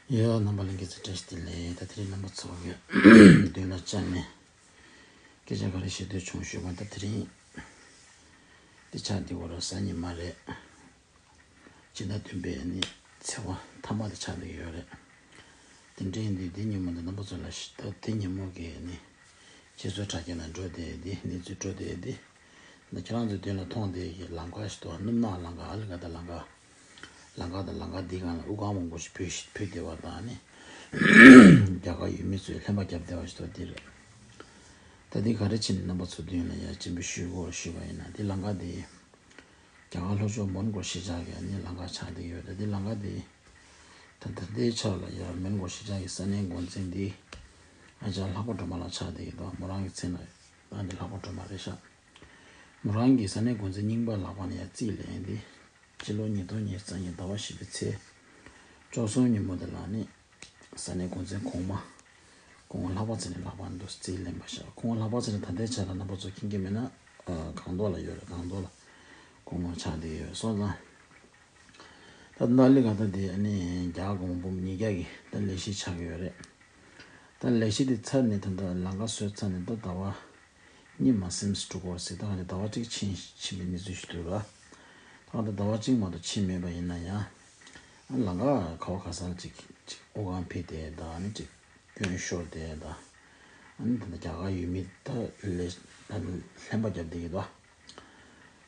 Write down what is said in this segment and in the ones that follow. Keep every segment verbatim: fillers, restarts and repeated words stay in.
ཡ། རྣམ་པ་ལྷན་རྒྱས་ཚོ་བཀྲ་ཤིས་བདེ་ལེགས། ད་དེ་རིང་རྣམ་པ་ཚོ་གི་མདུན་ལ་བཅར་ནས་སྐད་ཆ་ག་རེ་བཤད་འདོད་བྱུང་ཞུས་པ། ད་དེ་རིང་འདི་ཆ་འདི་གོ་ར་གཟའ་ཉི་མ་རེད། སྤྱི་ཟླ་བདུན་པའི་ནི་ཚེས་པ་མཐའ་མ་དེ་ཆགས་བསྡད་ཡོད་རེད། དེ་འདྲ་ཡིན་དུས་འདི་ཉིན་མོ་འདི་རྣམ་པ་ཚོ་ལ་ཞུ། ད་དེ་ཉིན་མོ་གི་ནི་ཁྱེད་ཚོའི་དྲ་རྒྱ་ནང་འགྲོ་བསྡད་དེ་གནས་ཚུལ་འགྲོ་བསྡད་དེ། ད་ཁྱེད་རང་ཚོའི་མདུན་ལ་མཐོང་བསྡད་ཀྱི་ལམ་ཁ་ཞིག་འདུག་སྣུམ་ནག་ལམ་ཁ། ཨ་ལི་ག་ད་ལམ་ཁ། ལམ་ཁ་དང་ལམ་ཁ་འདིའི་སྒང་ལ་དབུགས་ལྒང་མང་པོ་ཞིག་ཕུད་ཞིག་ཕུད་བསྡད་པ་དང་ནི། རྒྱ་གར་ཡུལ་མི་ཚོས་ལྷན་པ་བརྒྱབ་བསྡད་པ་ཞིག་འདུག་འདི་རེད། ད་འདི་ག་རེ་བྱས་ནས་རྣམ་པ་ཚོ་མདུན་ལ་ཡ་སྤྱན་འབུལ་ཞུ་དགོས་ཞུས་པ་ཡིན་ན། འདི་ལམ་ཁ་འདི་རྒྱ་གར་ལྷོ་ཕྱོགས་མོན་གྷོ་གཞིས་ཆགས་ཀྱི་ནི་ལམ་ཁ་ཆགས་བསྡད་ཡོད་རེད། འདི་ལམ་ཁ་འདི་ད་ད་ལྟའི་ཆར་ལ་ཡ་མོན་གྷོ་གཞིས་ཆགས་ཀྱི་ས་གནས་འགོ་འཛིན་འདི་ཨ་ཅག་ལྷག་པ་སྒྲོལ་མ་ལགས་ཆགས་བསྡད་ཀྱི་འདུག་མོ་རང་གི་མཚན་ལ་ཨ་འདི་ལྷག་པ་སྒྲོལ་མ་རེད་ཤག་མོ་རང་གི་ས་གནས་འགོ་འཛིན་རྙིང་པ་ལགས་པ་ནས་ཡ་རྩིས་ལེན་འདི་སྤྱི་ལོ་ཉིས་སྟོང་ཉི་ཤུ་རྩ་གཉིས་ཟླ་བ་བཞི་པའི་ཚེས་བཅུ་གསུམ་ཉིན་མོ་དེ་ལ་ནི་ས་གནས་འགོ་འཛིན་གོང་མ་སྐུ་ངོ་ལྷག་པ་ཚེ་རིང་ལགས་པ་འདུག་རྩིས་ལེན་པ་ཤག་སྐུ་ངོ་ལྷག་པ་ཚེ་རིང་ད་ལྟའི་ཆར་ལ་རྣམ་པ་ཚོ་མཁྱེན་གྱི་མེད་ན། ཨ་སྒང་ཏོག་ལ་ཡོད་རེད། སྒང་ཏོག་ལ་སྐུ་ངོ་ཆགས་བསྡད་ཡོད་སོང་ཙང་། ད་ནཱ་ལི་ག་ད་དེ་ནི་རྒྱ་གར་གོང་འབུམ་ཉིས་བརྒྱ་གི་ད་ལས་གཞི་ཆགས་ཀྱི་ཡོད་རེད། ད་ལས་གཞི་དེ་ཚར་ནས་ད་ལྟ་ལམ་ཁ་བཟོས་ཚར་ནས་ད་ཟླ་བ་གཉིས་མ་ཟིན་ཙམ་འགྲོ་གི་རེད་ཟེར། ད་ག་ནས་ཟླ་བ་གཅིག་ཕྱིན་ཕྱིན་པའི་གནས་ཚུལ་ཞིག་འདུག་ར། ད་ག་ད་ཟླ་བ་གཅིག་མ་གཏོགས་ཕྱིན་མེད་པ་ཡིན་ན་ཡང་། ཨ་ལམ་ཁ་ག་བ་ག་ས་ལ་ཅིག་ཅིག་དབུགས་ལྒང་ཕུད་དེ་དང་ནི་ཅིག་སྐྱོན་ཤོར་དེ་དང་། ཨ་ནི་ད་ལྟ་རྒྱ་གར་ཡུལ་མི་ད་ལས་ལྷན་པ་བརྒྱབ་བསྡད་ཀྱི་འདུག་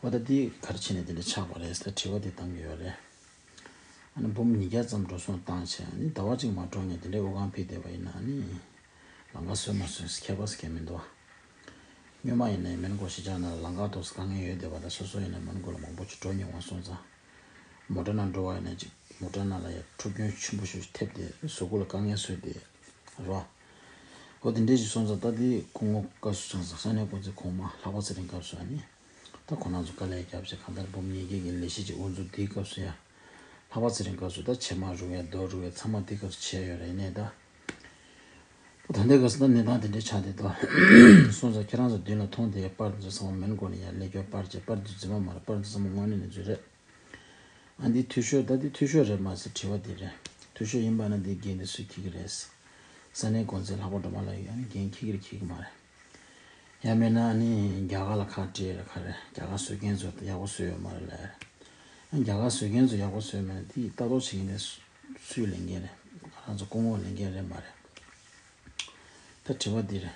འོ་ད་འདི་ག་རེ་བྱས་ནས་དེ་འདྲ་ཆགས་པ་རེད་ཟེར་དྲི་བ་དེ་བཏང་གི་ཡོད་རེད། ཨ་ནི་འབུམ་ཉིས་བརྒྱ་ཙམ་འགྲོ་སོང་བཏང་བྱས། ཨ་ནི་ཟླ་བ་གཅིག་མ་འགྲོ་ནས་དེ་འདྲའི་དབུགས་ལྒང་ཕུད་བསྡད་པ་ཡིན་ན། ཨ་ནི་ལམ་ཁ་བཟོས་མ་བཟོས་ཁྱད་པར་ཟེར་མཁན་མི་འདུག་སྔོན་མ་ཡིན་ན་མོན་གྷོ་གཞིས་ཆགས་ནང་ལ་ལམ་ཁ་ཏོག་ཙམ་དཀའ་ངལ་ཡོད་བསྡད་པ་དང་། སོ་སོ་ཡིན་ན་མོན་གྷོ་ལ་མང་པོ་ཅིག་འགྲོ་མྱོང་བ་སོང་ཙང་། མོ་ཊ་ནང་འགྲོ་བ་ཡིན་ན་ཅིག་མོ་ཊ་ནང་ལ་ཡ་འཁྲུག་སྐྱོན་ཆེན་པོ་ཞིག་ཐེབས་ཏེ་གཟུགས་པོ་ལ་དཀའ་ངལ་བཟོས་ཏེ་རེད་བ། འོ་དེ་འདྲ་ཞིག་སོང་ཙང་། ད་དེ་སྐུ་ངོ་སྐབས་སུ་སོང་ཙང་ས་གནས་འགོ་འཛིན་གོང་མ་ལྷག་པ་ཚེ་རིང་སྐབས་སུ་ཨ་ནི། ད་ཁོ་རང་ཚོ་དཀའ་ལས་བརྒྱབ་བྱས་གང་ལྟར་འབུམ་ཉིས་བརྒྱ་གི་ལས་གཞི་ཅིག་དབུ་འཛུགས། དེའི་སྐབས་སུ་ཡང་ལྷག་པ་ཚེ་རིང་སྐབས་སུ་ད་བྱེ་མ་རུག་ཡ་རྡོ་རུག་ཡ་ཚང་མ་དེའི་སྐབས་སུ་བྱས་ཡོད་རེད། ཡིན་ནའི་ད་ད་ལྟའི་སྐབས་སུ་ད་གནས་སྟངས་དེ་འདྲ་ཆགས་བསྡད་འདུག་སོང་ཙང་ཁྱེད་རང་ཚོ་མདུན་ལ་མཐོང་བསྡད་པར་འདི་ཚོ་ཚང་མ་མོན་གྷོ་ནས་ཡར་སླེབས་རྒྱུ་པར་བྱས། པར་འདི་རྫུན་མ་མ་རེད། པར་འདི་ཚང་མ་དངོས་གནས་ནས་རྫུན་རེད། ཨ་འདི་འཐུས་ཤོར། ད་འདི་འཐུས་ཤོར་རེད་མ་ཟེར་དྲི་བ་འདི་རེད། འཐུས་ཤོར་ཡིན་པ་ན་འདི་འགན་འདི་སུས་འཁྱེར་གྱི་རེད། ས་གནས་འགོ་འཛིན་ལྷག་པ་སྒྲོལ་མ་ལགས་ཡིན། ཨ་ནི་འགན་འཁྱེར་གྱི་རེད་འཁྱེར་གྱི་མ་རེད། ཡང་མིན་ན་ཨ་ནི་རྒྱ་གར་ལ་ཁག་དཀྲིས་རེད། ག་རེ་རྒྱ་གར་བཟོ་མཁན་ཚོ་ཡག་པོ་བཟོས་ཡོད་མ་རེད་ལབ་ཡ་རེད། ཨ་རྒྱ་གར་བཟོ་མཁན་ཚོ་ཡག་པོ་བཟོས་མེད་ན་འདི་ལྟ་རྟོག་བྱེད་མཁན་དེ་སུས་ལས་འགན་རེད། ང་རང་ཚོ་སྐུ་ངོ་ལས་འགན་རེད་མ་རེད། ད་དྲི་བ་འདི་རེད།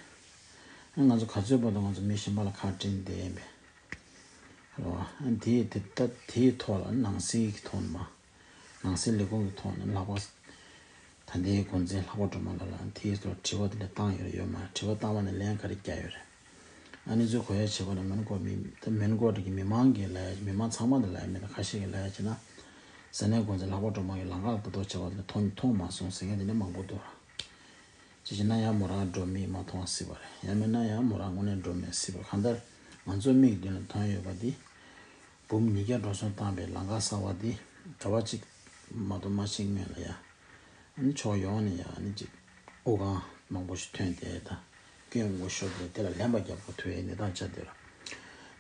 ཨ་ང་ཚོ་ག་ཚོད་བར་དུ་ང་ཚོ་མི་གཞན་པ་ལ་ཁག་དཀྲིས་བསྡད་ཡིན་པས། རེད་བ། ཨ་དེའི་དེ་ད་དེའི་ཐོག་ལ་ནང་སྲིད་ཀྱི་ཐོག་ནས་མ། ནང་སྲིད་ལས་ཁུངས་ཀྱི་ཐོག་ནས་ལྷག་པ་ད་ལྟའི་འགོ་འཛིན་ལྷག་པ་སྒྲོལ་མ་ལགས་ལ་དེའི་ཐོག་དྲི་བ་དེ་འདྲ་བཏང་ཡོད་རེད་ཡོད་མ་རེད། དྲི་བ་བཏང་བ་ནས་ལན་ག་རེ་བརྒྱབ་ཡོད་རེད། ཨ་ནི་ཚོས་གོ་ཡ་བྱེད་པ་ན་མོན་གྷོ་མི་ད་མོན་གྷོ་གི་མི་མང་གི་ལ་ཡ། མི་མང་ཚང་མ་དེ་ལ་ཡ་མིན་ན་ཁ་ཤས་ཀྱི་ལ་ཡ་བྱས་ན། ས་གནས་འགོ་འཛིན་ལྷག་པ་སྒྲོལ་མ་གི་ལམ་ཁ་ལ་ལྟ་རྟོག་བྱེད་པ་དེ་མཐོང་མཐོང་མ་སོང་ཟེར་མཁན་དེ་འདྲ་མང་པོ་འདུག་ཅི་བྱས་ན་ཡང་མོ་རང་འགྲོ་མི་མ་མཐོང་བ་སྲིད་པ་རེད། ཡང་མིན་ན་ཡང་མོ་རང་དངོས་གནས་འགྲོ་མེད་སྲིད་པ། གང་ལྟར་ང་ཚོའི་མིག་མདུན་ལ་མཐོང་ཡོད་པ་འདི། འབུམ་ཉིས་བརྒྱ་འགྲོ་སོང་བཏང་བའི་ལམ་ཁ་གསར་པ་འདི་ཟླ་བ་གཅིག་མ་གཏོགས་མ་ཕྱིན་སྔོན་ལ་ཡ། ཨ་ནི་ཕྱོགས་ཡོངས་ནས་ཡ་ཨ་ནི་ཅིག་དབུགས་ལྒང་མང་པོ་ཞིག་ཐོན་ཏེ་ད་སྐྱོན་དངོས་ཤོར་ཏེ་དེ་ལ་ལྷན་པ་རྒྱབ་དགོས་ཐུག་ཡའི་གནས་སྟངས་ཆགས་བསྡད་ར།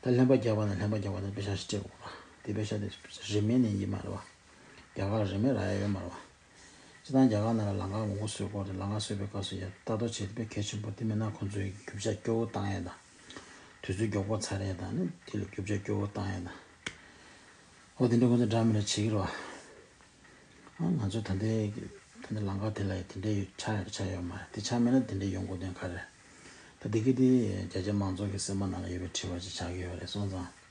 ད་ལྷན་པ་རྒྱབ་པ་ན་ལྷན་པ་རྒྱབ་པ་ན་པེ་ཤག་ཞིག་སྤྲད་དགོས་ར། དེ་པེ་ཤག་དེ་རིན་མེད་ནས་ཡིན་མ་རེད་བ། རྒྱ་གར་ལ་རིན་མེད་རག་ཡ་ཡོད་མ་རེད་བ། སྤྱིར་བཏང་རྒྱ་གར་ནང་ལ་ལམ་ཁ་མང་པོ་བཟོས་ཀྱི་ཡོད་རེད། ལམ་ཁ་བཟོས་པའི་སྐབས་སུ་ཡ་ལྟ་རྟོག་བྱེད་དེ་དཔེ་གལ་ཆེན་པོ་དེ་མིན་ན་ཁོང་ཚོས་རྒྱུ་ཆ་སྐྱོ་བོ་བཏང་ཡ་དང་། དུས་ཚོད་མགྱོགས་པོ་ཚར་ཡ་དང་ནི་དེ་ལ་རྒྱུ་ཆ་སྐྱོ་བོ་བཏང་ཡ་དང་། འོ་དེ་འདྲ་ཁོང་ཚོས་འདྲ་མི་འདྲ་བྱེད་ཀྱི་རེད་བ། ཨ་ང་ཚོ་ད་ལྟའི་ད་ལྟའི་ལམ་ཁ་དེ་ལ་ཡ་དེ་འདྲ་ཡོད་ཆགས་ཡོད་ཆགས་ཡོད་མ་རེད། དེ་ཆགས་མེད་ན་དེ་འདྲ་ཡོང་དགོས་དོན་ག་རེ་རེད། ད་འདི་གི་དེ་རྒྱ་ཆེ་མང་ཚོགས་ཀྱི་སེམས་པ་ནང་ལ་ཡོད་པའི་དྲི་བ་ཅིག་ཆགས་ཀྱི་ཡོད་རེད་སོང་ཙང་།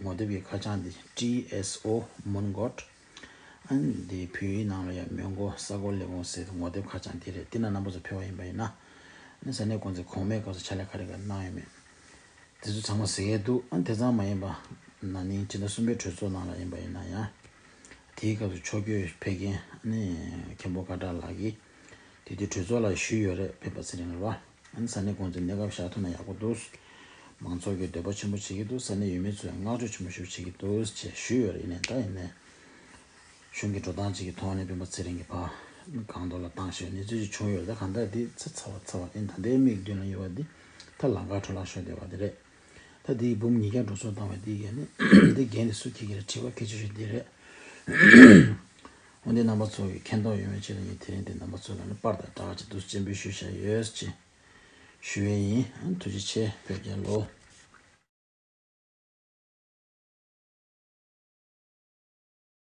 ངོ་དེབ་ཀྱི་ཁ་བྱང་འདི་ཊི་ཨེསི་ཨོ་མོན་གྷོ། ཨ་ནི་འདི་བོད་ཡིག་ནང་ལ་ཡང་མོན་གྷོ་ས་གོ་ལས་ཁུངས་ཟེར་ངོ་དེབ་ཁ་བྱང་འདི་རེད། འདི་ན་རྣམ་པ་ཚོ་ཕེབས་པ་ཡིན་པ་ཡིན་ན། ཨ་ནི་ས་གནས་དགོན་རྫས་གོང་མའི་སྐབས་སུ་ཕྱག་ལས་ག་རེ་ག་རེ་གནང་ཡོད་མེད། དེ་ཚོ་ཚང་མ་གཟིགས་ཡས་འདུག་ཨ་ནི་དེ་ཙམ་མ་ཡིན་པ། ན་ནིང་སྤྱི་ཟླ་གསུམ་པའི་གྲོས་ཚོགས་ནང་ལ་ཡིན་པ་ཡིན་ན་ཡང་། དེའི་སྐབས་སུ་ཕྱོགས་བསྐྱོད་ཕེབས་མཁན་ཨ་ནི་མཁན་པོ་ཀ་བྲག་ལགས་ཀྱིས་དེ་དུས་གྲོས་ཚོགས་ལ་ཞུས་ཡོད་རེད། སྤེན་པ་ཚེ་རིང་ལགས། ཨ་ནི་ས་གནས་དགོན་རྫས་གནས་སྐབས་བཞག་ཐུབ་ན་ཡག་པོ་འདུག་མང་ཚོགས་ཀྱིས་འདོད་པ་ཆེན་པོ་བྱེད་ཀྱི་འདུག་ས་གནས་ཡུལ་མི་ཚོས་བསྔགས་བརྗོད་ཆེན་པོ་ཞིག་བྱེད་ཀྱི་འདུག་ཅེས་ཞུས་ཡོད་རེད། ཡིན་ནའི་ད་ཡིན་ནའི་གཞུང་གི་འགྲོ་སྟངས་ཅིག་གི་ཐོག་ནས་སྤེན་པ་ཚེ་རིང་གིས་ཕར་སྒང་ཏོག་ལ་བཏང་ཞེས་གནས་ཚུལ་ཅིག་བྱུང་ཡོད་རེད། ད་གང་ལྟར་འདི་ཚ་ཚ་བ་ཚ་བ་ཡིན། ད་ལྟའི་མིག་མདུན་ལ་ཡོད་པ་འདི་ད་ལམ་ཁ་འཕྲོ་བརླག་ཤོར་བསྡད་པ་འདི་རེད། ད་འདིའི་འབུམ་ཉིས་བརྒྱ་འགྲོ་སོང་བཏང་བའི་འདི་གས་ནི་འདི་འགན་འདི་སུ་འཁྱེར་གྱི་རེད། དྲི་བ་གལ་ཆེ་ཤོས་འདི་རེད། འོན་ཏེ་རྣམ་པ་ཚོ་གི་མཁྱེན་རྟོགས་ཡོང་བའི་ཆེད་དུ་ངས་དེ་རིང་འདི་རྣམ་པ་ཚོ་ལ་ནི་པར་དང་སྒྲ་ཅིག་ཏུ་སྤྱན་འབུལ་ཞུས་བཞག་ཡོད་ཅེས་ཞུ་བའི་ཡིན། ཨ་ཐུགས་རྗེ་ཆེ། བོད་རྒྱལ་ལོ།